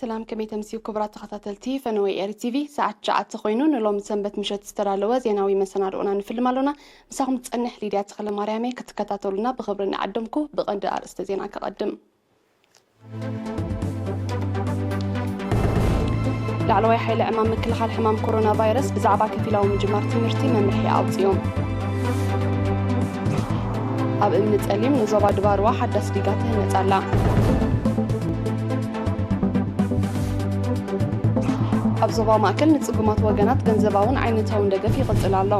ሰላም፣ ከመይ ተምስዩ ክቡራት ተኸታተልቲ ፈነወይ ኤሪ ቲቪ? ሰዓት ትሽዓተ ኮይኑ ንሎሚ ሰንበት ምሸት ዝተዳለወ ዜናዊ መሰናድኦና ንፍልም ኣሎና። ምሳኹም ትጸንሕ ሊድያ ተኽለ ማርያም እየ። ክትከታተሉና ብኽብሪ እናዓደምኩ፣ ብቐንዲ ኣርእስተ ዜና ክቐድም። ላዕለዋይ ሓይሊ ዕማም ምክልኻል ሕማም ኮሮና ቫይረስ ብዛዕባ ከፊላዊ ምጅማር ትምህርቲ መምርሒ ኣውጺኡ። ኣብ እምኒ ጸሊም ንዞባ ድባርዋ ሓዳስ ዲጋ ትህነጽ ኣላ። ኣብ ዞባ ማእከል ንጽጉማት ወገናት ገንዘባውን ዓይነታውን ደገፍ ይቕጽል ኣሎ።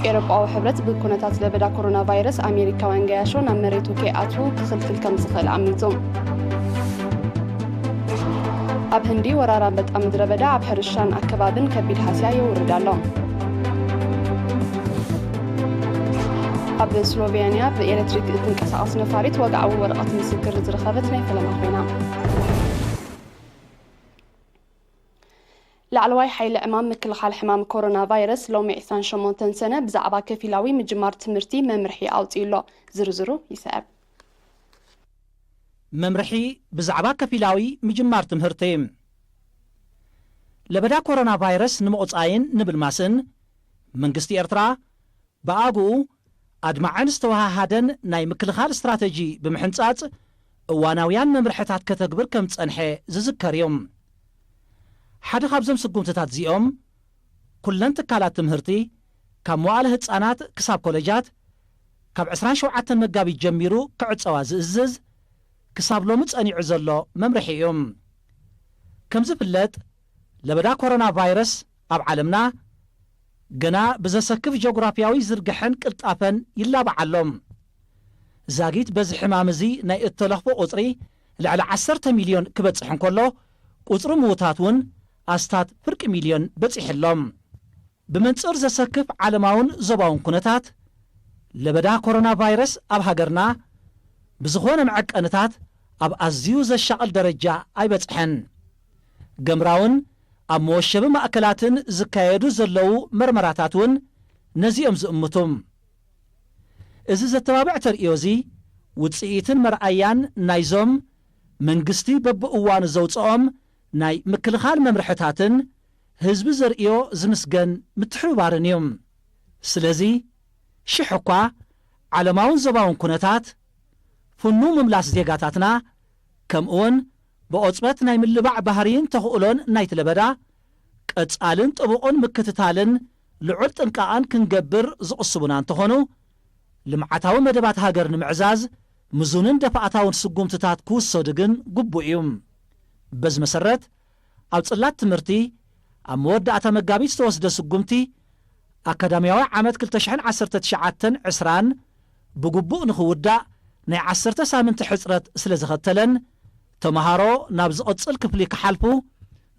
ኤውሮጳዊ ሕብረት ብኩነታት ለበዳ ኮሮና ቫይረስ ኣሜሪካውያን ገያሾ ናብ መሬቱ ከይኣትዉ ክኽልክል ከም ዝኽእል ኣሚቱ። ኣብ ህንዲ ወራር ኣንበጣ ምድረ በዳ ኣብ ሕርሻን ኣከባብን ከቢድ ሃስያ የውርድ ኣሎ። ኣብ ስሎቬንያ ብኤሌክትሪክ እትንቀሳቐስ ነፋሪት ወግዓዊ ወረቐት ምስክር ዝረኸበት ናይ ፈለማ ኮይና። ላዕለዋይ ሓይሊ ዕማም ምክልኻል ሕማም ኮሮና ቫይረስ ሎሚ ዕስራን ሸሞንተን ሰነ ብዛዕባ ከፊላዊ ምጅማር ትምህርቲ መምርሒ ኣውጺኡ ኣሎ። ዝርዝሩ ይስዕብ። መምርሒ ብዛዕባ ከፊላዊ ምጅማር ትምህርቲ። ለበዳ ኮሮና ቫይረስ ንምቑጻይን ንምልማስን መንግስቲ ኤርትራ ብኣግኡ ኣድማዕን ዝተወሃሃደን ናይ ምክልኻል ስትራተጂ ብምሕንጻጽ እዋናውያን መምርሕታት ከተግብር ከም ዝጸንሐ ዝዝከር እዩ። ሓደ ካብዞም ስጉምትታት እዚኦም ኩለን ትካላት ትምህርቲ ካብ መዋእለ ህጻናት ክሳብ ኮለጃት ካብ ዕስራን ሸውዓተን መጋቢት ጀሚሩ ክዕጸዋ ዝእዝዝ ክሳብ ሎሚ ጸኒዑ ዘሎ መምርሒ እዩ። ከም ዝፍለጥ ለበዳ ኮሮና ቫይረስ ኣብ ዓለምና ገና ብዘሰክፍ ጀጉራፍያዊ ዝርግሐን ቅልጣፈን ይላባዕ ኣሎ። ዛጊት በዚ ሕማም እዚ ናይ እተለኽፎ ቁጽሪ ልዕሊ ዓሰርተ ሚልዮን ክበጽሕ እንከሎ፣ ቁጽሪ ምዉታት እውን ኣስታት ፍርቂ ሚልዮን በጺሑ ኣሎ። ብመንጽር ዘሰክፍ ዓለማውን ዞባውን ኩነታት፣ ለበዳ ኮሮና ቫይረስ ኣብ ሃገርና ብዝኾነ መዐቀንታት ኣብ ኣዝዩ ዘሻቕል ደረጃ ኣይበጽሐን። ገምራውን ኣብ መወሸቢ ማእከላትን ዝካየዱ ዘለዉ መርመራታት እውን ነዚኦም ዝእምቱ። እዚ ዘተባብዕ ተርእዮ እዚ ውጽኢትን መርኣያን ናይዞም መንግስቲ በብእዋኑ ዘውጽኦም ናይ ምክልኻል መምርሕታትን ህዝቢ ዘርእዮ ዝምስገን ምትሕብባርን እዩ። ስለዚ ሽሕ እኳ ዓለማውን ዞባውን ኩነታት ፍኑው ምምላስ ዜጋታትና ከምኡውን ብቆጽበት ናይ ምልባዕ ባህርይን ተኽእሎን ናይቲ ለበዳ ቀጻልን ጥቡቕን ምክትታልን ልዑል ጥንቃቐን ክንገብር ዝቕስቡና እንተኾኑ፣ ልምዓታዊ መደባት ሃገር ንምዕዛዝ ምዙንን ደፋእታውን ስጉምትታት ክውሰዱ ግን ግቡእ እዩ። በዚ መሰረት፣ ኣብ ጽላት ትምህርቲ ኣብ መወዳእታ መጋቢት ዝተወስደ ስጉምቲ፣ ኣካዳሚያዊ ዓመት ክልተ ሽሕን ዓሰርተ ትሽዓተን ዕስራን ብግቡእ ንኽውዳእ ናይ ዓሰርተ ሳምንቲ ሕጽረት ስለ ዘኸተለን፣ ተመሃሮ ናብ ዝቕጽል ክፍሊ ክሓልፉ፣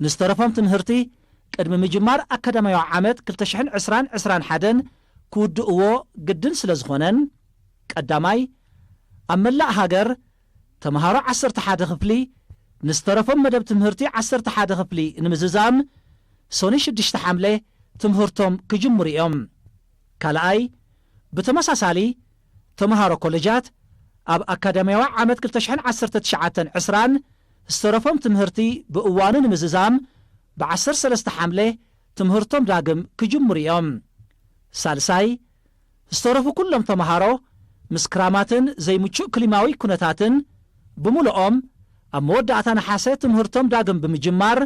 ንዝተረፎም ትምህርቲ ቅድሚ ምጅማር ኣካዳሚያዊ ዓመት ክልተ ሽሕን ዕስራን ዕስራን ሓደን ክውድእዎ ግድን ስለ ዝኾነን፣ ቀዳማይ፣ ኣብ መላእ ሃገር ተመሃሮ ዓሰርተ ሓደ ክፍሊ፣ ንዝተረፎም መደብ ትምህርቲ ዓሰርተ ሓደ ክፍሊ ንምዝዛም፣ ሶኒ ሽዱሽተ ሓምለ ትምህርቶም ክጅምሩ እዮም። ካልኣይ፣ ብተመሳሳሊ፣ ተመሃሮ ኮለጃት ኣብ ኣካዳሚያዊ ዓመት ክልተ ሽሕን ዓሰርተ ትሽዓተን ዕስራን ዝተረፎም ትምህርቲ ብእዋኑ ንምዝዛም፣ ብዓሰርተ ሰለስተ ሓምለ ትምህርቶም ዳግም ክጅምሩ እዮም። ሳልሳይ፣ ዝተረፉ ኩሎም ተመሃሮ፣ ምስ ክራማትን ዘይምቹእ ክሊማዊ ኩነታትን፣ ብምሉኦም ኣብ መወዳእታ ነሓሰ ትምህርቶም ዳግም ብምጅማር፣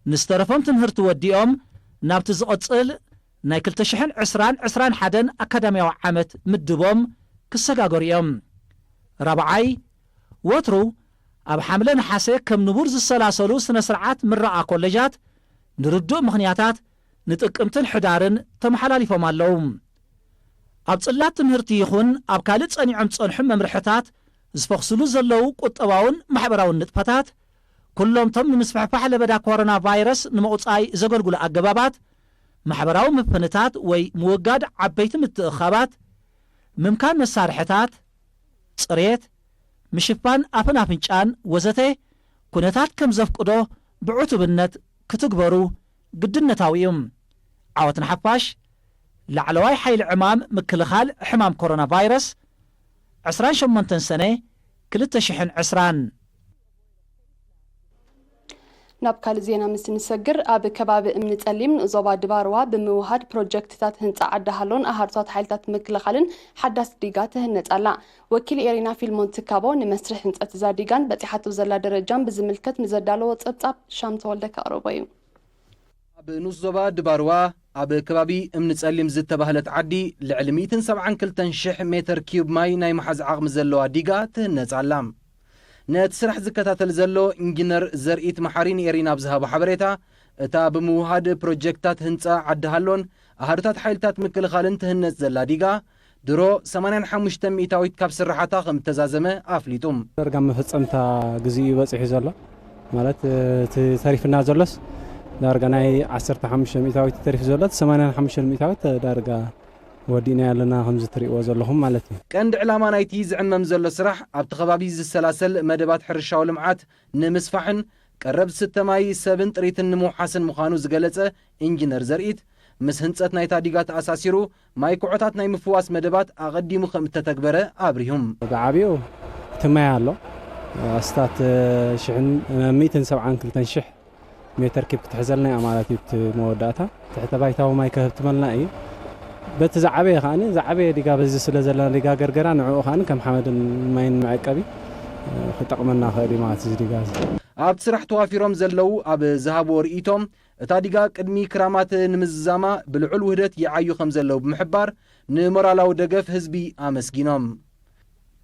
ንዝተረፎም ትምህርቲ ወዲኦም ናብቲ ዝቕጽል ናይ ክልተ ሽሕን ዕስራን ዕስራን ሓደን ኣካዳሚያዊ ዓመት ምድቦም ክሰጋገሩ እዮም። ራብዓይ፣ ወትሩ ኣብ ሓምለ ነሓሰ ከም ንቡር ዝሰላሰሉ ስነ ስርዓት ምረቓ ኮለጃት ንርዱእ ምኽንያታት ንጥቅምትን ሕዳርን ተመሓላሊፎም ኣለዉ። ኣብ ጽላት ትምህርቲ ይኹን ኣብ ካልእ ጸኒዖም ዝጸንሑ መምርሕታት ዝፈኽስሉ ዘለዉ ቁጠባውን ማሕበራውን ንጥፈታት፣ ኩሎም እቶም ንምስፍሕፋሕ ለበዳ ኮሮና ቫይረስ ንምቑጻይ ዘገልግሉ ኣገባባት፣ ማሕበራዊ ምፍንታት ወይ ምውጋድ ዓበይቲ ምትእኻባት፣ ምምካን መሳርሕታት፣ ጽሬት፣ ምሽፋን ኣፍን ኣፍንጫን ወዘተ ኩነታት ከም ዘፍቅዶ ብዕቱብነት ክትግበሩ ግድነታዊ እዩ። ዓወት ንሓፋሽ! ላዕለዋይ ሓይሊ ዕማም ምክልኻል ሕማም ኮሮና ቫይረስ፣ ዕስራን ሸሞንተን ሰነ፣ ክልተ ሽሕን ዕስራን። ናብ ካልእ ዜና ምስ ንሰግር፣ ኣብ ከባቢ እምኒ ጸሊም ንዞባ ድባርዋ ብምውሃድ ፕሮጀክትታት ህንጻ ዓዲ ሃሎን ኣሃዱታት ሓይልታት ምክልኻልን ሓዳስ ዲጋ ትህነጽ ኣላ። ወኪል ኤሪና ፊልሞን ትካቦ ንመስርሕ ህንጸት እዛ ዲጋን በጺሓቶ ዘላ ደረጃን ብዝምልከት ንዘዳለዎ ጸብጻብ ሻም ተወልደ ከቕርቦ እዩ። ኣብ ንኡስ ዞባ ድባርዋ ኣብ ከባቢ እምኒ ጸሊም ዝተባህለት ዓዲ ልዕሊ ሚእትን ሰብዓን ክልተን ሽሕ ሜተር ኪዩብ ማይ ናይ መሓዝ ዓቕሚ ዘለዋ ዲጋ ትህነጽ ኣላ። ነቲ ስራሕ ዝከታተል ዘሎ ኢንጂነር ዘርኢት መሓሪ ንኤሪና ኣብ ዝሃቦ ሓበሬታ፣ እታ ብምውሃድ ፕሮጀክታት ህንጻ ዓዲ ሃሎን ኣሃዱታት ሓይልታት ምክልኻልን ትህነጽ ዘላ ዲጋ ድሮ ሰማንያን ሓሙሽተ ሚእታዊት ካብ ስራሓታ ከም እተዛዘመ ኣፍሊጡ። ዳርጋ መፈጸምታ ግዜኡ እዩ በጺሑ ዘሎ። ማለት እቲ ተሪፍና ዘሎስ ዳርጋ ናይ ዓሰርተ ሓሙሽተ ሚእታዊት ተሪፉ ዘሎ፣ እቲ ሰማንያን ሓሙሽተ ሚእታዊት ዳርጋ ወዲእና ኣለና ከምዚ ትሪእዎ ዘለኹም ማለት እዩ። ቀንዲ ዕላማ ናይቲ ዝዕመም ዘሎ ስራሕ ኣብቲ ከባቢ ዝሰላሰል መደባት ሕርሻዊ ልምዓት ንምስፋሕን ቀረብ ዝስተ ማይ ሰብን ጥሪትን ንምውሓስን ምዃኑ ዝገለጸ ኢንጂነር ዘርኢት፣ ምስ ህንጸት ናይታ ዲጋ ተኣሳሲሩ ማይ ኩዖታት ናይ ምፍዋስ መደባት ኣቐዲሙ ከም እተተግበረ ኣብሪሁም። ብዓብዩ እቲ ማይ ኣሎ ኣስታት ሽሕን ሚእትን ሰብዓን ክልተን ሽሕ ሜተር ኪብ ክትሕዘልና እያ ማለት እዩ። እቲ መወዳእታ ትሕተ ባይታዊ ማይ ከህብትመልና እዩ። በቲ ዝዓበየ ከዓኒ ዝዓበየ ዲጋ በዚ ስለ ዘለና ዲጋ ገርገራ ንዕኡ ከዓኒ ከም ሓመድን ማይን መዐቀቢ ክጠቕመና ክእል እዩ ማለት እዚ ዲጋ እዚ። ኣብቲ ስራሕ ተዋፊሮም ዘለዉ ኣብ ዝሃብዎ ርእይቶም፣ እታ ዲጋ ቅድሚ ክራማት ንምዝዛማ ብልዑል ውህደት ይዓዩ ከም ዘለዉ ብምሕባር፣ ንሞራላዊ ደገፍ ህዝቢ ኣመስጊኖም።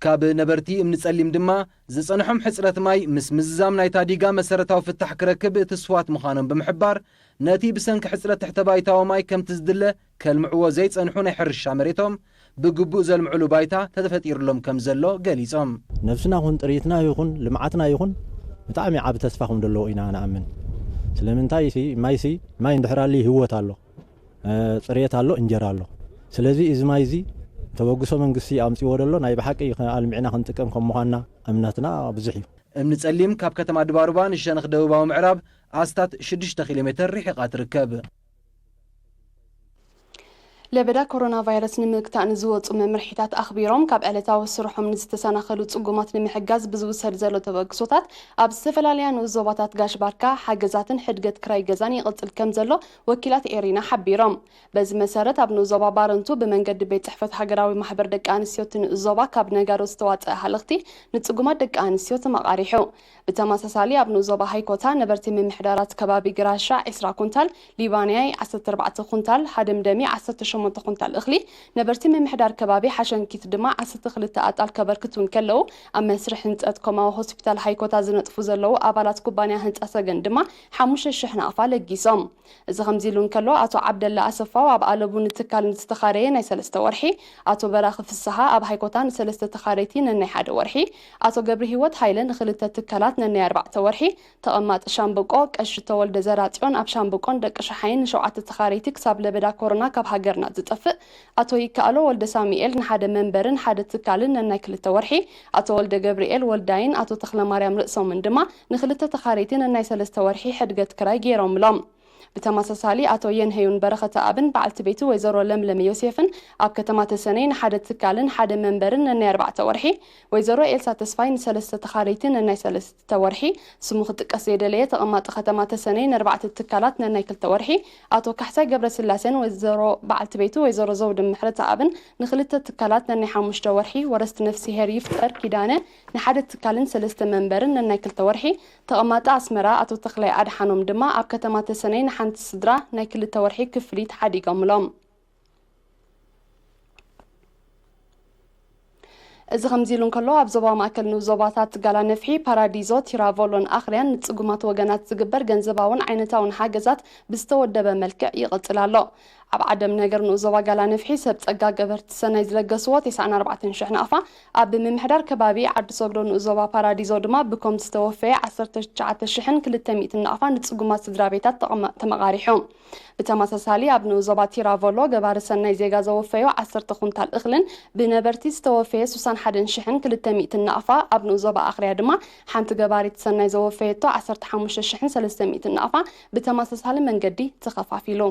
ካብ ነበርቲ እምኒ ጸሊም ድማ ዝጸንሖም ሕጽረት ማይ ምስ ምዝዛም ናይታ ዲጋ መሰረታዊ ፍታሕ ክረክብ ትስፋት ምዃኖም ብምሕባር፣ ነቲ ብሰንኪ ሕጽረት ትሕተ ባይታዊ ማይ ከምቲ ዝድለ ከልምዕዎ ዘይጸንሑ ናይ ሕርሻ መሬቶም ብግቡእ ዘልምዕሉ ባይታ ተፈጢሩሎም ከም ዘሎ ገሊጾም። ነብስና ኹን ጥሪትና ይኹን ልምዓትና ይኹን ብጣዕሚ ዓቢ ተስፋ ከም ዘለዎ ኢና ንኣምን። ስለምንታይ ሲ ማይ ሲ ማይ እንድሕር ኣልዩ ህይወት ኣሎ፣ ጽሬት ኣሎ፣ እንጀራ ኣሎ። ስለዚ እዚ ማይ እዚ ተበግሶ መንግስቲ ኣምጺዎ ደሎ ናይ ብሓቂ ኣልሚዕና ክንጥቀም ከም ምዃንና እምነትና ብዙሕ እዩ። እምኒ ጸሊም ካብ ከተማ ድባሩባ ንሸነኽ ደቡባዊ ምዕራብ ኣስታት ሽዱሽተ ኪሎ ሜተር ርሒቓ ትርከብ። ለበዳ ኮሮና ቫይረስ ንምግታእ ንዝወፁ መምርሒታት ኣኽቢሮም ካብ ዕለታዊ ስርሖም ንዝተሰናኸሉ ፅጉማት ንምሕጋዝ ብዝውሰድ ዘሎ ተበግሶታት ኣብ ዝተፈላለያ ንኡስ ዞባታት ጋሽ ባርካ ሓገዛትን ሕድገት ክራይ ገዛን ይቕፅል ከም ዘሎ ወኪላት ኤሪና ሓቢሮም። በዚ መሰረት ኣብ ንኡስ ዞባ ባረንቱ ብመንገዲ ቤት ፅሕፈት ሃገራዊ ማሕበር ደቂ ኣንስትዮ እቲ ንኡስ ዞባ ካብ ነጋዶ ዝተዋፀአ ሃለኽቲ ንፅጉማት ደቂ ኣንስትዮ ተመቓሪሑ። ብተመሳሳሊ ኣብ ንኡስ ዞባ ሃይኮታ ነበርቲ ምምሕዳራት ከባቢ ግራሻ ዕስራ ኩንታል፣ ሊባንያይ ዓሰርተ ኣርባዕተ ኩንታል፣ ሃደምደሚ ዓሰርተ ሸሞንተ ኩንታል እኽሊ፣ ነበርቲ ምምሕዳር ከባቢ ሓሸንኪት ድማ ዓሰርተ ክልተ ኣጣል ከበርክቱ እንከለዉ፣ ኣብ መስርሕ ህንፀት ኮማዊ ሆስፒታል ሃይኮታ ዝነጥፉ ዘለዉ ኣባላት ኩባንያ ህንፃ ሰገን ድማ ሓሙሽተ ሽሕ ናቕፋ ለጊሶም። እዚ ከምዚ ኢሉ እንከሎ፣ ኣቶ ዓብደላ ኣሰፋው ኣብ ኣለቡ ንትካል ንዝተኻረየ ናይ ሰለስተ ወርሒ፣ ኣቶ በራኺ ፍስሃ ኣብ ሃይኮታ ንሰለስተ ተኻረይቲ ነናይ ሓደ ወርሒ፣ ኣቶ ገብረሂወት ሃይለ ንኽልተ ትካላት ነናይ ኣርባዕተ ወርሒ፣ ተቐማጢ ሻምብቆ ቀሺ ተወልደ ዘራጽዮን ኣብ ሻምብቆን ደቂ ሸሓይን ንሸውዓተ ተኻረይቲ ክሳብ ለበዳ ኮሮና ካብ ሃገርና ዝጠፍእ፣ ኣቶ ይከኣሎ ወልደ ሳሙኤል ንሓደ መንበርን ሓደ ትካልን ነናይ ክልተ ወርሒ፣ ኣቶ ወልደ ገብርኤል ወልዳይን ኣቶ ተኽለማርያም ርእሶምን ድማ ንኽልተ ተኻረይቲ ነናይ ሰለስተ ወርሒ ሕድገት ክራይ ገይሮምሎም። ብተመሳሳሊ ኣቶ የንሀዩን በረኸተኣብን በዓልቲ ቤቱ ወይዘሮ ለምለም ዮሴፍን ኣብ ከተማ ተሰነይ ንሓደ ትካልን ሓደ መንበርን ነናይ ኣርባዕተ ወርሒ፣ ወይዘሮ ኤልሳ ተስፋይ ንሰለስተ ተኻረይቲ ነናይ ሰለስተ ወርሒ፣ ስሙ ክጥቀስ ዘይደለየ ተቐማጢ ከተማ ተሰነይ ንኣርባዕተ ትካላት ነናይ ክልተ ወርሒ፣ ኣቶ ካሕሳይ ገብረስላሴን ወይዘሮ በዓልቲ ቤቱ ወይዘሮ ዘውዲ ምሕረተኣብን ንኽልተ ትካላት ነናይ ሓሙሽተ ወርሒ፣ ወረስቲ ነፍስሄር ይፍጠር ኪዳነ ንሓደ ትካልን ሰለስተ መንበርን ነናይ ክልተ ወርሒ፣ ተቐማጢ ኣስመራ ኣቶ ተኽላይ ኣድሓኖም ድማ ኣብ ከተማ ተሰነይ ንሓንቲ ስድራ ናይ ክልተ ወርሒ ክፍሊት ሓዲጎምሎም። እዚ ከምዚ ኢሉ እንከሎ፣ ኣብ ዞባ ማእከል ንኡስ ዞባታት ጋላ ነፍሒ፣ ፓራዲዞ፣ ቲራቮሎን ኣኽርያን ንጽጉማት ወገናት ዝግበር ገንዘባውን ዓይነታውን ሓገዛት ብዝተወደበ መልክዕ ይቕጽል ኣሎ። ኣብ ዓደም ነገር ንኡስ ዞባ ጋላ ነፍሒ ሰብ ጸጋ ገበርቲ ሰናይ ዝለገስዎ ተስዓን ኣርባዕተን ሽሕ ናቕፋ፣ ኣብ ምምሕዳር ከባቢ ዓዲ ሶግዶ ንኡስ ዞባ ፓራዲዞ ድማ ብኮም ዝተወፈየ ዓሰርተ ትሽዓተ ሽሕን ክልተ ሚእትን ናቕፋ ንጽጉማት ስድራ ቤታት ተቐማ-፣ ተመቓሪሑ። ብተመሳሳሊ ኣብ ንኡስ ዞባ ቲራቮሎ ገባሪ ሰናይ ዜጋ ዘወፈዮ ዓሰርተ ኩንታል እኽልን ብነበርቲ ዝተወፈየ ሱሳን ሓደን ሽሕን ክልተ ሚእትን ናቕፋ፣ ኣብ ንኡስ ዞባ ኣኽርያ ድማ ሓንቲ ገባሪት ሰናይ ዘወፈየቶ ዓሰርተ ሓሙሽተ ሽሕን ሰለስተ ሚእትን ናቕፋ ብተመሳሳሊ መንገዲ ተኸፋፊሉ።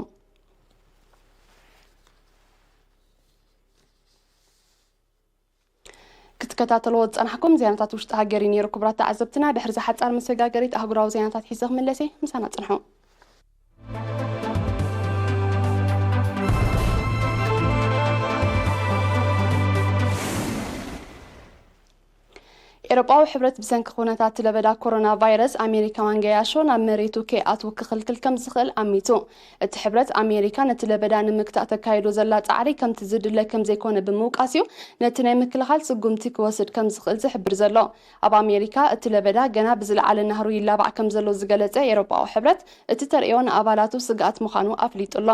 ክትከታተልዎ ዝጸናሕኩም ዜናታት ውሽጢ ሃገር እዩ ነይሩ። ክቡራት ተዓዘብትና፣ ድሕሪ እዛ ሓጻር መሰጋገሪት ኣህጉራዊ ዜናታት ሒዘ ክምለስ እየ። ምሳና ጽንሑ። ኤውሮጳዊ ሕብረት ብሰንኪ ኩነታት ለበዳ ኮሮና ቫይረስ ኣሜሪካውያን ገያሾ ናብ መሬቱ ከይኣትዉ ክኽልክል ከም ዝኽእል ኣሚቱ። እቲ ሕብረት ኣሜሪካ ነቲ ለበዳ ንምግታእ ተካይዶ ዘላ ጻዕሪ ከምቲ ዝድለ ከም ዘይኮነ ብምውቃስ እዩ ነቲ ናይ ምክልኻል ስጉምቲ ክወስድ ከም ዝኽእል ዝሕብር ዘሎ። ኣብ ኣሜሪካ እቲ ለበዳ ገና ብዝለዓለ ናህሩ ይላባዕ ከም ዘሎ ዝገለጸ ኤውሮጳዊ ሕብረት፣ እቲ ተርእዮ ንኣባላቱ ስግኣት ምዃኑ ኣፍሊጡ ኣሎ።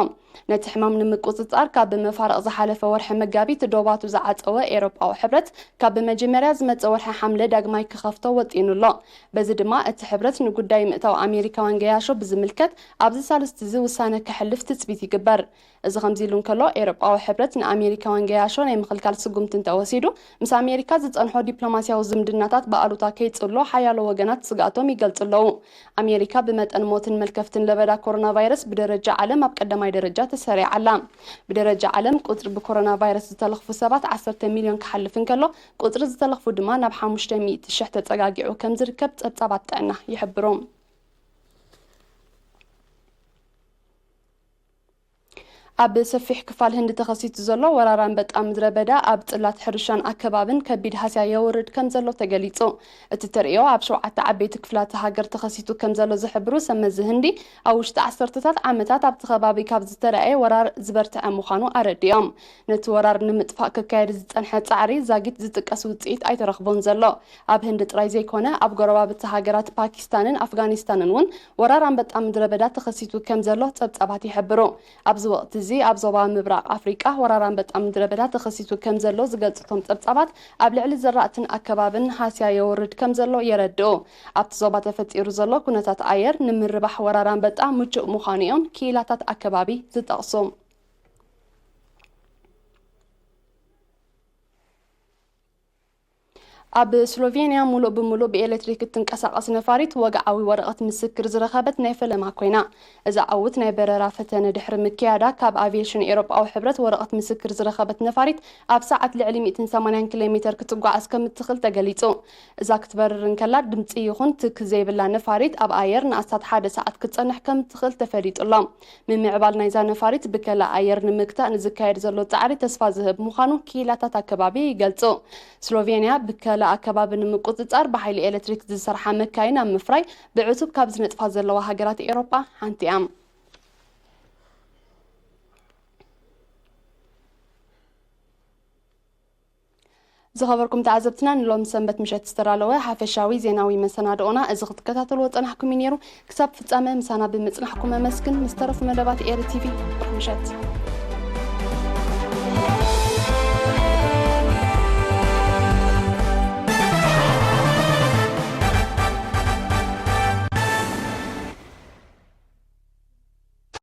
ነቲ ሕማም ንምቁጽጻር ካብ መፋርቕ ዝሓለፈ ወርሒ መጋቢት ዶባቱ ዝዓጸወ ኤውሮጳዊ ሕብረት፣ ካብ መጀመርያ ዝመጸ ወርሒ ሓምለ ዳግማይ ክኸፍቶ ወጢኑ ኣሎ። በዚ ድማ እቲ ሕብረት ንጉዳይ ምእታው ኣሜሪካውያን ገያሾ ብዝምልከት ኣብዚ ሳልስቲ እዚ ውሳነ ከሕልፍ ትጽቢት ይግበር። እዚ ከምዚ ኢሉ እንከሎ፣ ኤውሮጳዊ ሕብረት ንኣሜሪካውያን ገያሾ ናይ ምኽልካል ስጉምቲ እንተወሲዱ፣ ምስ ኣሜሪካ ዝጸንሖ ዲፕሎማስያዊ ዝምድናታት ብኣሉታ ከይጽሎ ሓያሎ ወገናት ስግኣቶም ይገልጹ ኣለዉ። ኣሜሪካ ብመጠን ሞትን መልከፍትን ለበዳ ኮሮና ቫይረስ ብደረጃ ዓለም ኣብ ቀዳማይ ደረጃ ተሰሪዓ ኣላ። ብደረጃ ዓለም ቁጽሪ ብኮሮና ቫይረስ ዝተለኽፉ ሰባት ዓሰርተ ሚልዮን ክሓልፍ እንከሎ፣ ቁጽሪ ዝተለኽፉ ድማ ናብ ሓሙሽተ ሚእቲ ሽሕ ተጸጋጊዑ ከም ዝርከብ ጸብጻባት ጥዕና ይሕብሩ። ኣብ ሰፊሕ ክፋል ህንዲ ተኸሲቱ ዘሎ ወራር ኣንበጣ ምድረ በዳ ኣብ ጽላት ሕርሻን ኣከባብን ከቢድ ሃስያ የውርድ ከም ዘሎ ተገሊጹ። እቲ ተርእዮ ኣብ ሸውዓተ ዓበይቲ ክፍላተ ሃገር ተኸሲቱ ከም ዘሎ ዝሕብሩ ሰብ መዚ ህንዲ፣ ኣብ ውሽጢ ዓሰርተታት ዓመታት ኣብቲ ከባቢ ካብ ዝተራእየ ወራር ዝበርትዐ ምዃኑ ኣረዲኦም። ነቲ ወራር ንምጥፋእ ክካየድ ዝጸንሐ ጻዕሪ ዛጊት ዝጥቀስ ውጽኢት ኣይተረኽቦን ዘሎ። ኣብ ህንዲ ጥራይ ዘይኮነ፣ ኣብ ጎረባብቲ ሃገራት ፓኪስታንን ኣፍጋኒስታንን እውን ወራር ኣንበጣ ምድረ በዳ ተኸሲቱ ከም ዘሎ ጸብጻባት ይሕብሩ። ኣብዚ ወቕቲ እዚ ኣብ ዞባ ምብራቕ ኣፍሪቃ ወራር ኣንበጣ ምድረ በዳ ተኸሲቱ ከም ዘሎ ዝገልጹ እቶም ጸብጻባት፣ ኣብ ልዕሊ ዝራእትን ኣከባብን ሃስያ የውርድ ከም ዘሎ የረድኡ። ኣብቲ ዞባ ተፈጢሩ ዘሎ ኩነታት ኣየር ንምርባሕ ወራር ኣንበጣ ምቹእ ምዃኑ እዮም ክኢላታት ኣከባቢ ዝጠቕሱ። ኣብ ስሎቬንያ ሙሉእ ብሙሉእ ብኤሌክትሪክ እትንቀሳቐስ ነፋሪት ወግዓዊ ወረቐት ምስክር ዝረኸበት ናይ ፈለማ ኮይና። እዛ ዕውት ናይ በረራ ፈተነ ድሕሪ ምክያዳ፣ ካብ ኣቪየሽን ኤውሮጳዊ ሕብረት ወረቐት ምስክር ዝረኸበት ነፋሪት ኣብ ሰዓት ልዕሊ ሚእትን ሰማንያን ኪሎ ሜተር ክትጓዓዝ ከም እትኽእል ተገሊጹ። እዛ ክትበርር እንከላ ድምጺ ይኹን ትክ ዘይብላ ነፋሪት ኣብ ኣየር ንኣስታት ሓደ ሰዓት ክትጸንሕ ከም እትኽእል ተፈሊጡ ኣሎ። ምምዕባል ናይዛ ነፋሪት ብከላ ኣየር ንምግታእ ንዝካየድ ዘሎ ጻዕሪ ተስፋ ዝህብ ምዃኑ ክኢላታት ኣከባቢ ይገልጹ። ስሎቬንያ ብከላ ኣከባቢ ንምቁጽጻር ብሓይሊ ኤሌክትሪክ ዝሰርሓ መካይን ኣብ ምፍራይ ብዕቱብ ካብ ዝነጥፋ ዘለዋ ሃገራት ኤውሮጳ ሓንቲ እያ። ዝኸበርኩም ተዓዘብትና፣ ንሎም ሰንበት ምሸት ዝተዳለወ ሓፈሻዊ ዜናዊ መሰናድኦና እዚ ክትከታተልዎ ጸናሕኩም እዩ ነይሩ። ክሳብ ፍጻመ ምሳና ብምጽናሕኩም ኣመስግን። ምስ ተረፉ መደባት ኤሪ ቲቪ፣ ብሩኽ ምሸት።